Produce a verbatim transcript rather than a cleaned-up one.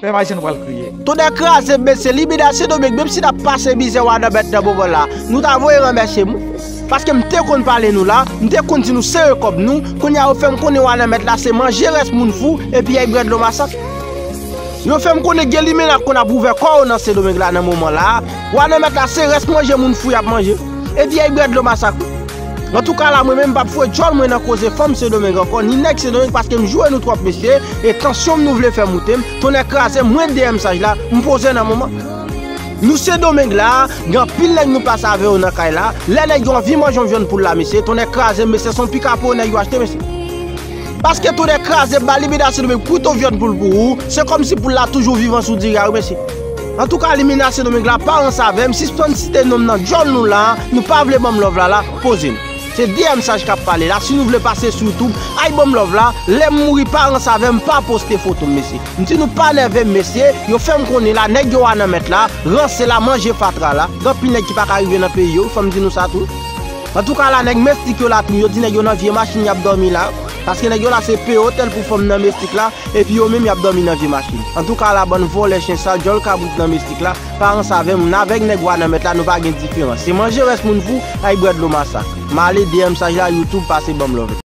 Pèp ayisyen, nou pral kriye. Tonnè kraze, mesye, Libida Sendomeng, menm si n ap pase mizè, Wananmèt nan moman la, nou ta voye remèsye m wi. Paske m te konn pale nou la, m te konn di nou sere kòb nou, kounye a yo fè m konnen Wananmèt la se manje rès moun fou, epi yay bwè dlo masak. Yo fè m konnen gen limena k konn ap ouvè kò yo nan Sendomeng la nan moman la. Wananmèt la se rès manje moun fou y ap manje. Epi yay bwè dlo masak wi. Antouka la, mwen menm m p ap foure djòl mwen nan koze fanm Sendomeng ankò, ni nèg Sendomeng, paske m joure nou twòp, mesye, e tansyon m nou vle fè moute m, tonnè kraze m, mwen D M Saj la, m poze nan moman. Nou Sendomeng la, gen anpil nèg nou pase avè yo nan kay la, lè nèg yo anvi manje yon vyann poul la, mesye, tonnè kraze m, mesye, se yon pika po nèg yo achte, mesye. Paske tonnè kraze m, ba Limena Sendomeng kwit yon vyann poul pou ou, se kòmsi poul la toujou vivan sou diri a wi, mesye. Antouka, Limena Sendomeng la, pa ranse avè m, sispann site non m nan djòl nou la, nou pa vle ban m love la, la, poze m. Se D M Saj k ap pale la. Si nou vle pase sou YouTube, ay ban m love la. Lè m mouri, pa ranse avè m, pa poste foto m, mesye. M di nou pa nève m, mesye. Yo fè m konnen la, nèg yo Wananmèt la, ranse la, manje fatra la. Gen anpil nèg ki pa ka rive nan peyi yo, fò m di nou sa tou. Antouka la, nèg Mestik yo latrip, yo di nèg yo nan vye machin y ap dòmi la. Paske nèg yo la se peye otèl pou fanm nan Mestik la, epi yo menm y ap dòmi nan vye machin. Antouka la, bann vòlè, chen sal, djòl kabrit nan Mestik la, pa ranse avè m, n avèk nèg Wananmèt la, nou pa gen diferans. Se manje rès moun fou, ay bwè dlo masak. M ale, D M Saj la, YouTube, pase ban m love.